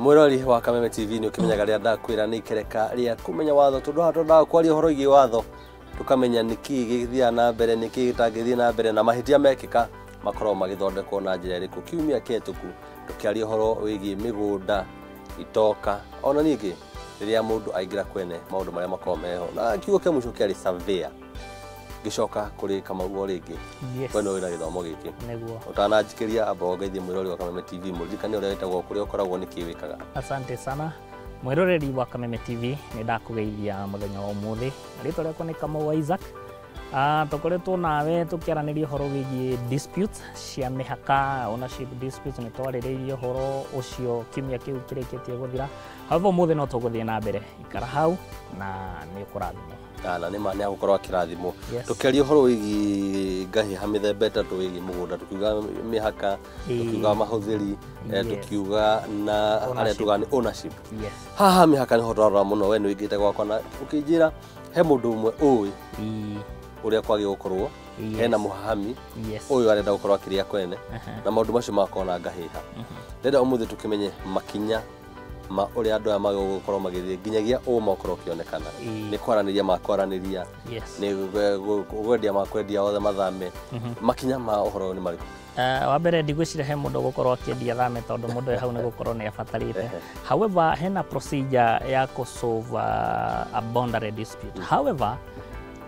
Mwirori wa Kameme TV nĩ ũkĩmenyaga rĩrĩa ndakwĩra nĩ ikereka rĩa kũmenya watho, tondũ haha twendaga kwaria ũhoro wĩgiĩ watho, tũkamenya nĩkĩ gĩgĩthiaga na mbere, nĩkĩ gĩtangĩthiĩ na mbere, na mahĩtia mekĩka makoragwo magĩthondekwo na njĩra ĩrĩkũ. Kiumia kĩhetũku tũkĩaria ũhoro wĩgiĩ mĩgũnda, itoka, ona ningĩ rĩrĩa mũndũ aingĩra kwene maũndũ marĩa makoragwo meho, na kiugo kĩa mũico kĩarĩ surveyor. Ngĩcoka kũrĩ Kamau o rĩngĩ. Yes. We nĩ wĩna gĩthomo gĩkĩ. Nĩguo. Ũtananjikĩria, amba ũngeithie mwĩrori wa Kameme TV, mũririkane ũrĩa wĩtagwo, kũrĩa ũkoragwo, nĩkĩ wĩkaga. Asante sana, mwĩroreri wa Kameme TV, nĩ ndakũgeithia mũthenya wa ũmũthĩ. Rĩtwa rĩakwa nĩ Kamau Isaac. Tũkoretwo nawe tũkĩaranĩria ũhoro wĩgiĩ disputes cia mĩhaka, ownership disputes. Nĩ twarĩrĩirie ũhoro ũcio kiumia kĩu kĩrĩkĩtie gũthira. However, ũmũthĩ no tũgũthiĩ na mbere. Ikara hau na nĩ ũkũrathimwo. Na nĩ ma nĩ agũkorwo akĩrathimwo. Yes. Tũkĩaria ũhoro wĩgiĩ ngahĩha mĩthemba ĩtatũ wĩgiĩ mũgũnda, tũkiuga mĩhaka, tũkiuga mahũthĩri, tũkiuga na arĩa Ownership. tugaga nĩ ownership. Yes. Haha mĩhaka nĩho twarora mũno. We nĩ ũingĩte gwakwa na ũkĩnjĩra he mũndũ ũmwe ũĩ ũrĩa kwagĩ gũkorwo hena mũhahami ũyũ arenda gũkorwo akĩrĩa kwene, na maũndũ macio magakorwo na ngahĩha. Ndĩrenda ũmũthĩ tũkĩmenye makinya ma ũrĩa andũ aya magĩrĩirwo gũkorwo magĩthiĩ nginyagia ũma ũkorwo ũkĩonekana. Nĩ kwaranĩria makwaranĩria, nĩ kwendia makwendia, othe mathame? Makinya ma ũhoro ũyũ nĩ marĩkũ? Wa mbere, ndigwĩciria he mũndũ ũgũkorwo akĩendia thame, tondũ mũndũ wĩ hau nĩ gũkorwo nĩ abatarĩte. However, hena procedure ya kũ solve a boundary dispute. However,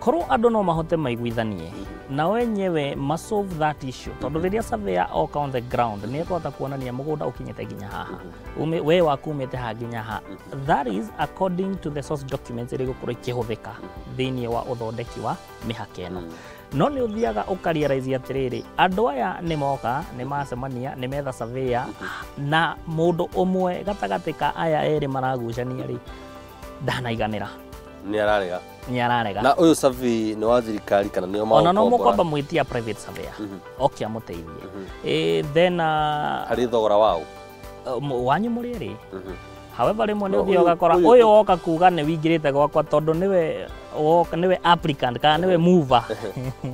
korwo andũ no mahote maiguithanie nao enyewe ma solve that issue, tondũ rĩrĩa surveyor oka on the ground nĩ ekũhota kuonania mũgũnda ũkinyĩte nginya haha. We waku umĩte haha nginya haha. That is according to the source documents iria igũkorwo ikĩhũthĩka thĩinĩ wa ũthondeki wa mĩhaka ĩno. No nĩ ũthiaga ũkarealize atĩrĩrĩ, andũ aya nĩ moka, nĩ macemania, nĩ metha surveyor, na mũndũ ũmwe gatagatĩ ka aya erĩ maragucania rĩ, ndanaiganĩra. Nĩ ararega. Nĩ ararega. Na ũyũ survey nĩ wa thirikari kana nĩo Ona no maũkombora? mũkwamba mwĩtia private surveyor oke amũteithie. Then Harĩ thogora wao? Wanyu mũrĩ erĩ. However, rĩmwe nĩ No, ũthiaga ũgakora ũyũ woka kuga nĩ wingĩrĩte gwakwa, tondũ nĩwe woka, nĩwe applicant kana nĩwe mover.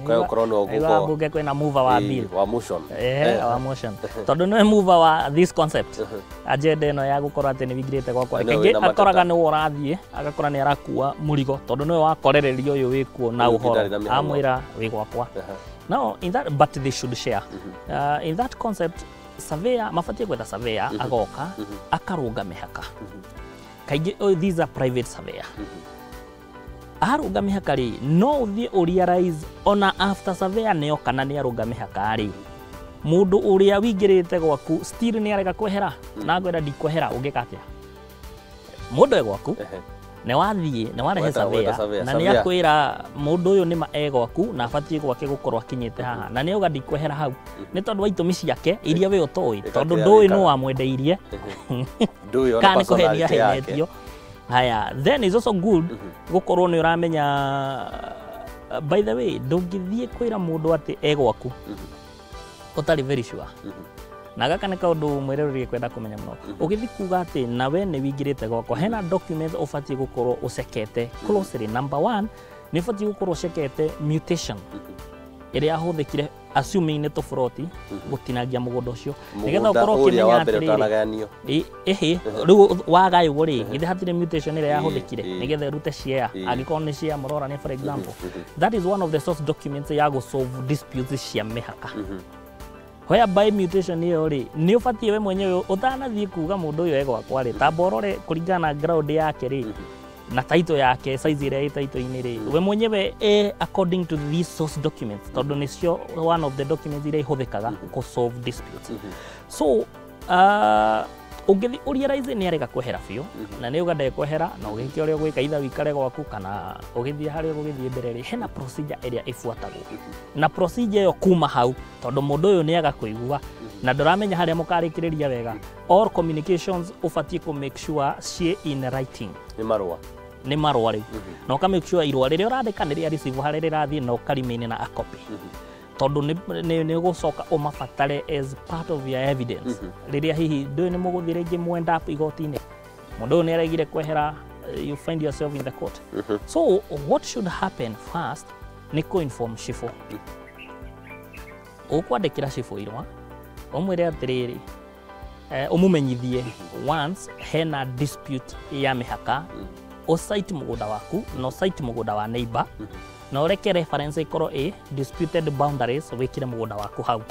Kwa gũkorwo nĩ Aigua ũgũkorwo mbunge kwĩna mover wa bill. Wa motion. Wa motion, tondũ nĩwe mover wa this concept, agenda ĩno ya gũkorwo atĩ nĩ wingĩrĩte gwakwa. Nĩwe Kaingĩ wĩna mateta. akoraga nĩwe ũrathiĩ agakora nĩ arakua mũrigo, tondũ nĩwe wakorereria ũyũ wĩkuo na Ũyũ ũhoro ũngĩ ndarĩ na mĩhang'o. Amwĩra wĩ gwakwa. Now in that, but they should share in that concept. Surveyor mabatiĩ gwetha surveyor agoka akarũnga mĩhaka. Kaingĩ, oh, these are private surveyor. Arũnga mĩhaka rĩ, no ũthiĩ ũrealize ona after surveyor nĩ oka na nĩ arũnga mĩhaka rĩ, mũndũ ũrĩa wingĩrĩte gwaku still nĩ arega kwehera na ngwenda ndikwehera. Ũngĩka atĩa? Mũndũ e gwaku, nĩ wathiĩ nĩ warehe Weta surveyor surveyor, na nĩ surveyor. akwĩra mũndũ ũyũ nĩma e gwaku na abatiĩ gwake gũkorwo akinyĩte haha, na nĩ auga ndikwehera hau nĩ tondũ wa itũmi ciake iria we ũtoĩ, Ĩka tondũ kĩrĩa ndũĩ wĩkaga. nũ wamwendeirie Ndũĩ ona kana nĩ kũhenia personality yake. ahenetio. Haya, then is also good gũkorwo nĩ ũramenya. By the way, ndũngĩthiĩ kwĩra mũndũ atĩ e gwaku ũtarĩ very sure. Na gaka nĩ kaũndũ mwĩroreri kwenda kũmenya mũno. Ũgĩthiĩ kuga atĩ nawe nĩ wingĩrĩte gwakwa, hena documents ũbatiĩ gũkorwo ũcekete closely. Number one, nĩ ũbatiĩ gũkorwo ũcekete mutation ĩrĩa yahũthĩkire, assuming nĩ tũburoti, gũtinangia mũgũnda ũcio, nĩgetha Mũgũnda ũkorwo ũrĩa ũkĩmenya wa mbere atĩrĩrĩ, ũtanagayanio. Ĩhĩ, rĩu wagaywo rĩ, githĩ hatirĩ mutation ĩrĩa yahũthĩkire nĩgetha ĩrute share, angĩkorwo nĩ share mũrorania, for example. That is one of the source documents ya gũ solve disputes cia mĩhaka, whereby mutation ĩyo rĩ, nĩ ũbatiĩ we mwenyewe ũtanathiĩ kuga mũndũ ũyũ e gwakwa rĩ, tamba ũrore kũringana na ground yake rĩ, na title yake, size ĩrĩa ĩ title-inĩ rĩ, we mwenyewe e according to these source documents, tondũ nĩcio one of the documents iria ihũthĩkaga kũ solve disputes. So ũngĩthiĩ ũrealize nĩ arega kwehera biũ na nĩ uga ndekwehera, na ũgĩke ũrĩa ũgwĩka, either wĩikare gwaku kana ũgĩthiĩ harĩa ũgũgĩthiĩ mbere rĩ, hena procedure ĩrĩa ĩbuatagwo. Na procedure ĩyo kuma hau, tondũ mũndũ ũyũ nĩ aga kũigua na ndũramenya harĩa mũkarĩkĩrĩria wega, all communications ũbatiĩ kũ make sure ciĩ in writing. Nĩ marũa. Nĩ marũa rĩu, na ũka make sure irũa rĩrĩa ũrandĩka nĩ rĩa receive harĩa rĩrathiĩ, na ũkaremain na a copy, tondũ nĩ ũgũcoka ũmabatare as part of your evidence rĩrĩa hihi ndũĩ nĩ mũgũthiĩ rĩngĩ mwend up igoti-inĩ, mũndũ ũyũ nĩ aregire kwehera, you find yourself in the court. So what should happen first nĩ kũ-inform cibũ. Ũkwandĩkĩra cibũ irũa ũmwĩre atĩrĩrĩ, Umumenyithie once hena dispute ya mĩhaka, ũcite mũgũnda waku na ũcite mũgũnda wa neighbor, na ũreke reference ĩkorwo ĩ disputed boundaries, wĩkĩre mũgũnda waku hau.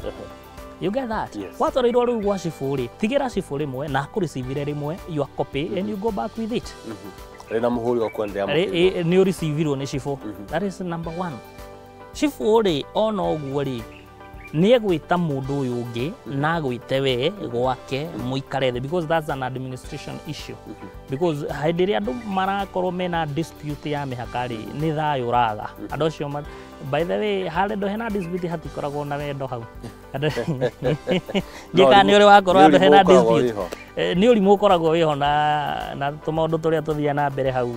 You get that? Yes. Watwarĩirwo rĩu gwa cibũ rĩ, tigĩra cibũ rĩmwe na akũrecivire rĩmwe your copy and you go back with it. Rĩna mũhũri wa kuendelea mũkĩrwo. Nĩ ũrecivirwo nĩ cibũ. That is number one. Cibũ rĩ, ona ũguo rĩ, nĩ egwĩta mũndũ ũyũ ũngĩ na agwĩte we gwake mũikare thĩ, because that's an administration issue, because hĩndĩ ĩrĩa andũ marakorwo mena dispute ya mĩhaka rĩ, nĩ thayũ ũraga andũ acio. By the way, harĩ andũ hena dispute hatikoragwo na wendo hau. Ndiĩ nĩ ũrĩ wakorwo handũ hena dispute. Nĩ ũrimũ ũkoragwo wĩho na tũmaũndũ tũrĩa tũthiaga na mbere hau.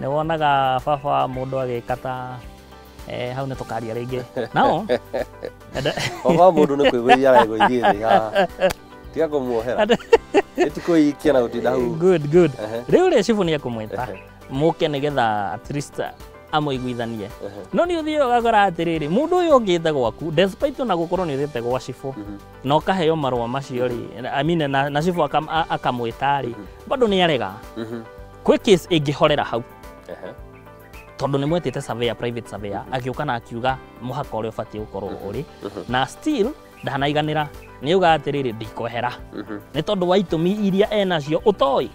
Nĩ wonaga baba wa mũndũ agĩka ta hau nĩ tũkaria rĩngĩ nao. Baba wa mũndũ nĩ kwĩgũithia aregũithia thĩ haha. Tiga kũmuohera. Ĩti kwĩikia na gũtinda hau. Good, good. Rĩu rĩ, cibũ nĩ ekũmwĩta mũke nĩgetha at least amũiguithanie. No nĩ ũthiaga ũgakora atĩrĩrĩ, mũndũ ũyũ ũngĩte gwaku, despite ona gũkorwo nĩ ũthiĩte gwa cibũ na ũkaheo marũa macio rĩ, I mean, na cibũ akamwĩta rĩ, bado nĩ arega. Kwĩ case ĩngĩhorera hau, tondũ nĩ mwetĩte surveyor, private surveyor, agĩũka na akiuga mũhaka ũrĩa ũbatiĩ gũkorwo ũrĩ, na still ndanaiganĩra, nĩ auga atĩrĩrĩ, ndikwehera, nĩ tondũ wa itũmi iria enacio ũtoĩ.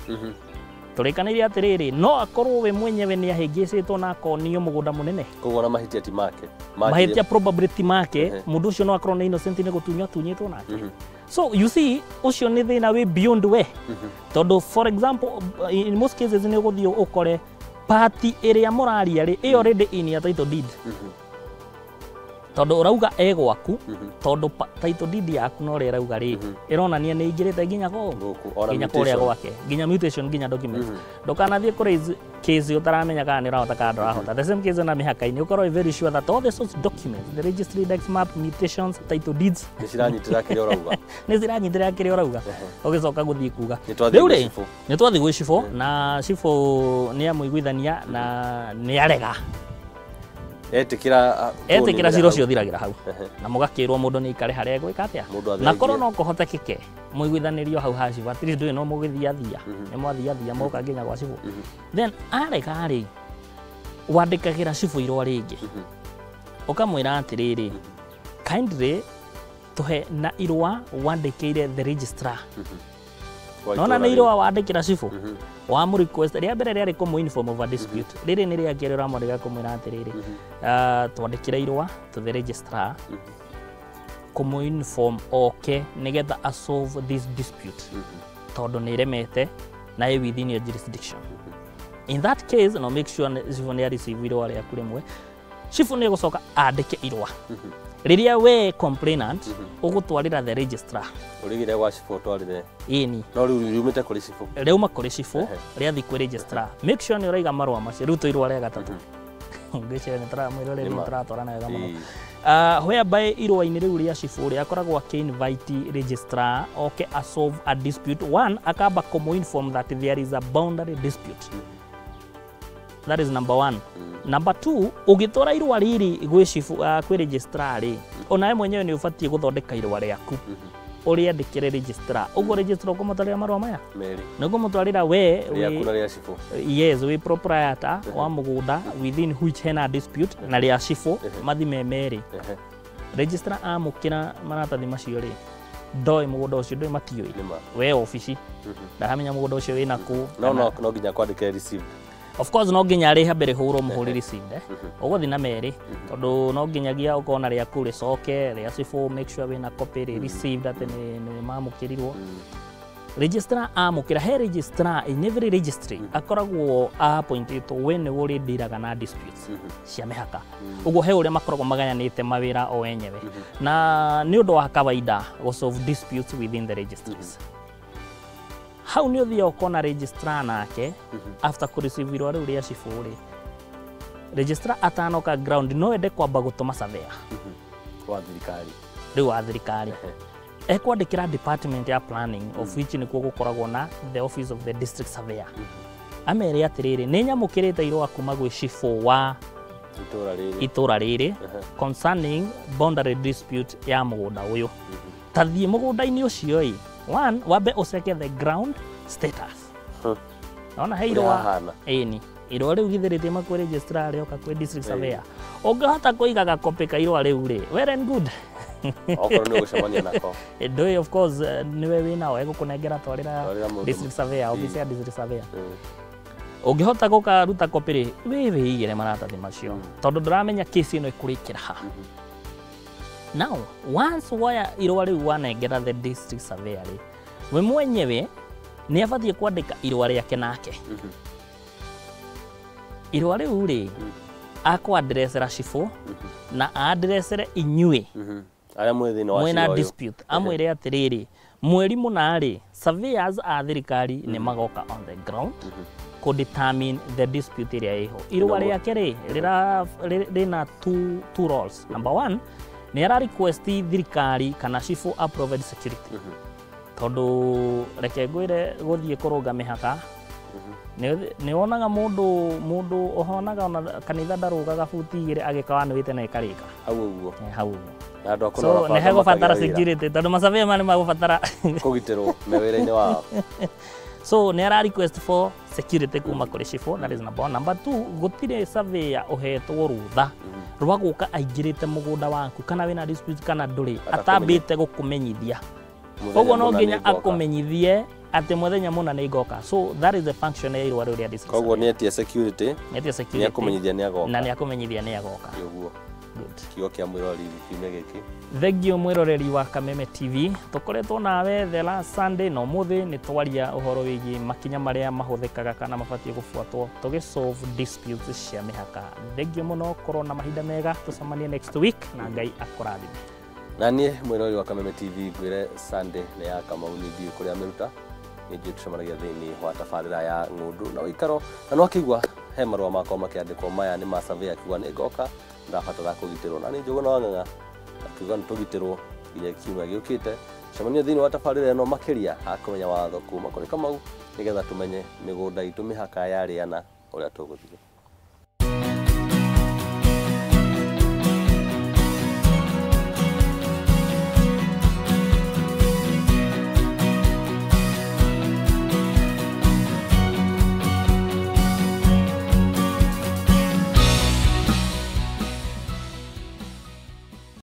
Tũrĩkanĩire atĩrĩrĩ, no akorwo we mwenyewe nĩ ahĩngĩcĩtwo na akonio mũgũnda mũnene. Koguo ona mahĩtia ti make. Mahĩtia probably ti make. Mũndũ ũcio no akorwo nĩ innocent, nĩ gũtunywo atunyĩtwo nake. So you see, ũcio nĩ thĩna wĩ beyond we, tondũ for example, in most cases nĩ ũgũthiĩ ũkore party ĩrĩa mũraria rĩ, ĩyo already in your title deed, tondũ ũrauga e gwaku, tondũ title deed yaku no ũrĩa ĩrauga rĩ, ĩronania nĩ ingĩrĩte nginya kũ Gũkũ ona nginya kũrĩa mutation. gwake, nginya mutation, nginya documents. Ndũkanathiĩ kũ raise case ũtaramenya kana nĩ ũrahota kana ndũrahota. The same case ona mĩhaka-inĩ, ũkorwo wĩ very sure that all the source documents, the registry index map, mutations, title deeds, Nĩ ciranyitĩra kĩrĩa ũrauga. Nĩ ciranyitĩrĩra kĩrĩa ũrauga ũgĩcoka gũthiĩ kuga. Nĩ twathiĩ Rĩu gwĩ rĩ, cibũ. Nĩ twathiĩ gwĩ cibũ na cibũ nĩ amũiguithania na nĩ arega. Etĩkĩra. Etĩkĩra, cira ũcio ũthiragĩra hau na mũgakĩrwo mũndũ nĩ aikare harĩa egwĩka atĩa. Mũndũ Na korwo athengie. no kũhotekeke mũiguithanĩrio hau ha cibũ, at least ndũĩ no mũgĩthiathia, nĩ mwathiathia moka nginya gwa cibũ. Then arega rĩ, wandĩkagĩra cibũ irũa rĩngĩ, ũkamwĩra atĩrĩrĩ, kindly tũhe na irũa wandĩkĩire the registrar. Kwa Nona itũũra nĩ rĩu. irũa wandĩkĩra cibũ wamũ request. Rĩa mbere rĩarĩ kũmũ inform of a dispute, rĩrĩ nĩ rĩa kerĩ ũramwandĩka kũmwĩra atĩrĩrĩ, twandĩkĩre irũa to the registrar kũmũ inform oke nĩgetha a solve this dispute, tondũ nĩ ĩremete na ĩ within your jurisdiction. In that case, no make sure cibũ nĩ receive irũa rĩaku rĩmwe. Cibũ nĩ egũcoka andĩke irũa rĩrĩa we complainant ũgũtwarĩra the registrar. Ũrĩgire gwa cibũ ũtwarĩre. Ĩni. No rĩu riumĩte kũrĩ cibũ. Rĩauma kũrĩ cibũ rĩathiĩ kwĩ registrar. Make sure nĩ ũraiga marũa macio. Rĩu twĩ irũa rĩa gatatũ, ngwĩciria nĩ mwĩroreri Nĩma. nĩ tũratwarana wega mũno. Ĩĩ. Whereby irũa-inĩ rĩu rĩa cibũ rĩ, akoragwo akĩ-invite registrar oke a solve a dispute. One, akamba kũmũ inform that there is a boundary dispute. That is number one. Number two, ũgĩtwara irũa rĩrĩ gwĩ cibũ, kwĩ registrar rĩ, onawe mwenyewe nĩ ũbatiĩ gũthondeka irũa rĩaku ũrĩandĩkĩre registrar. Ũguo registrar ũkũmũtwarĩra marũa maya Merĩ. nĩ ũkũmũtwarĩra we Rĩaku na rĩa cibũ. Yes, wĩ proprietor wa mũgũnda within which hena dispute, na rĩa cibũ, mathime merĩ. Registrar amũkĩra maratathi macio rĩ, ndoĩ mũgũnda ũcio, ndoĩ, matiũĩ. Nĩma. We obici ndaramenya mũgũnda ũcio wĩna kũ. No nginya kwandĩke received. Of course, no nginya rĩha mbere hũrwo mũhũri received, eh. Ũgũthiĩ na merĩ, tondũ no nginyagia ũkona rĩaku rĩcoke rĩa cibũ, make sure wĩna copy rĩ received atĩ nĩ mamũkĩrirwo. Registrar amũkĩra, he registrar in every registry akoragwo appointĩtwo, we nĩwe ũrĩ na disputes cia mĩhaka. Ũguo he ũrĩa makoragwo magayanĩte mawĩra o enyewe, na nĩ ũndũ wa kawaida gũ solve disputes within the registries. Hau nĩ ũthiaga ũkona registrar nake after kũ receive irũa rĩu rĩa cibũ rĩ, registrar atanoka ground no ende kwamba gũtũma surveyor. Wa thirikari. Rĩu wa thirikari ekwandĩkĩra department ya planning, of which nĩkuo gũkoragwo na the office of the district surveyor, amere atĩrĩrĩ, nĩ nyamũkĩrĩte irũa kuma gwĩ cibũ wa itũũra rĩrĩ itũra rĩrĩ concerning boundary dispute ya mũgũnda ũyũ. Tathiĩ mũgũnda-inĩ ũcio ĩ, One, wambe ũceke the ground status. Naona he irũa ĩni irũa rĩu githĩ rĩtiuma kwĩ registrar rĩoka kwĩ district surveyor. Ũngĩhota kũiga gakopĩ ka irũa rĩu rĩ, well and good. Okorwo nĩ ũgũcemania nako. Ndũĩ, of course nĩwe wĩnao egũkũnengera twarĩra district surveyor, office ya district surveyor. Ũngĩhota gũkaruta kopĩ rĩ, wĩ wĩigĩre maratathi macio tondũ ndũramenya case ĩno ĩkũrĩkĩra ha. Now, once woya irũa rĩu wanengera the district surveyor rĩ, we mwenyewe nĩ abatiĩ kwandĩka irũa rĩake nake. Irũa rĩu rĩ, akwadresera cibũ na adresere inyuĩ arĩa mwĩ thĩinĩ wa mwĩna dispute, amwĩre atĩrĩrĩ, mweri mũna rĩ, surveyors a thirikari nĩ magoka on the ground kũ determine the dispute ĩrĩa ĩho. Irũa rĩake rĩ, rĩna two roles. Number one, nĩ ara request thirikari kana cibũ a provide security. Tondũ reke ngwĩre gũthiĩ kũrũnga mĩhaka, nĩ wonaga mũndũ ũhonaga ona kanitha ndarũgaga buti igĩrĩ agĩkawanĩwĩte na ĩkarĩka. Hau ũguo. Hau ũguo. Na andũ a kũnora So nĩ hegũbatara security tondũ masurveyor maya nĩ magũbatara kũgitĩrwo me wĩra-inĩ wao. So nĩ ara request for security kuma kũrĩ cibũ, that is number one. Number two, gũtirĩ surveyor ũhetwo rũtha rwa gũka aingĩrĩte mũgũnda waku kana wĩna dispute kana ndũrĩ atambĩte gũkũmenyithia. Koguo no nginya akũmenyithie atĩ mũthenya mũna nĩ ngoka. So that is the function ya irũa rĩu rĩa district. Koguo nĩ etie security, nĩ akũmenyithia nĩ agoka. Na nĩ akũmenyithia nĩ agoka. Ũguo. Good. Kiugo kĩa mwĩroreri kiumia gĩkĩ. Thengiũ mwĩroreri wa Kameme TV, tũkoretwo nawe the last Sunday na ũmũthĩ nĩ twaria ũhoro wĩgiĩ makinya marĩa mahũthĩkaga kana mabatiĩ gũbuatwo tũgĩ solve disputes cia mĩhaka. Thengiũ mũno, korwo na mahinda mega, tũcemanie next week na Ngai akũrathime. Na niĩ mwĩroreri wa Kameme TV ngwĩre Sunday nĩ ya Kamau nĩ ndiũĩ kũrĩa amĩruta, nĩ njũĩ tũcemanagia thĩinĩ wa tabarĩra ya ng'ũndũ na ũikaro, na no akĩigua he marũa makwa makĩandĩkwo maya nĩ ma surveyor akiuga nĩ ngoka ndabatara kũgitĩrwo, na nĩ Njũgũna wa Ng'ang'a akiuga nĩ tũgitĩrwo nginya kiumia gĩũkĩte. Cemania thĩinĩ wa tabarĩra ĩno makĩria hakũmenya watho kuma kũrĩ Kamau nĩgetha tũmenye mĩgũnda itũ mĩhaka yarĩana ũrĩa tũgũthiĩ.